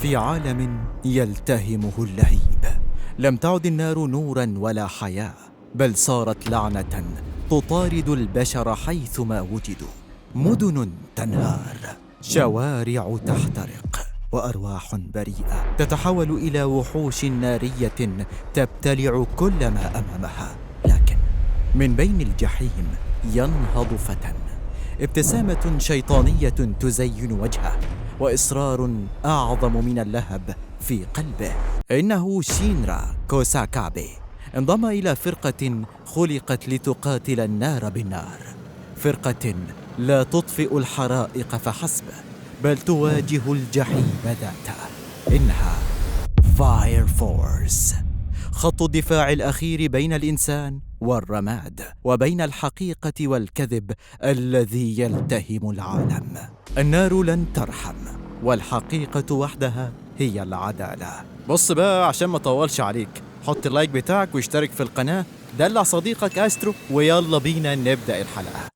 في عالم يلتهمه اللهيب، لم تعد النار نورا ولا حياة، بل صارت لعنة تطارد البشر حيثما وجدوا. مدن تنهار، شوارع تحترق، وأرواح بريئة تتحول إلى وحوش نارية تبتلع كل ما أمامها. لكن من بين الجحيم ينهض فتى، ابتسامة شيطانية تزين وجهه، وإصرار أعظم من اللهب في قلبه. إنه شينرا كوساكابي، انضم إلى فرقة خلقت لتقاتل النار بالنار، فرقة لا تطفئ الحرائق فحسب، بل تواجه الجحيم ذاته. إنها Fire Force، خط الدفاع الأخير بين الإنسان والرماد، وبين الحقيقة والكذب الذي يلتهم العالم. النار لن ترحم، والحقيقة وحدها هي العدالة. بص بقى عشان ما اطولش عليك، حط ال like بتاعك واشترك في القناة، دلع صديقك أسترو، ويلا بينا نبدأ الحلقة.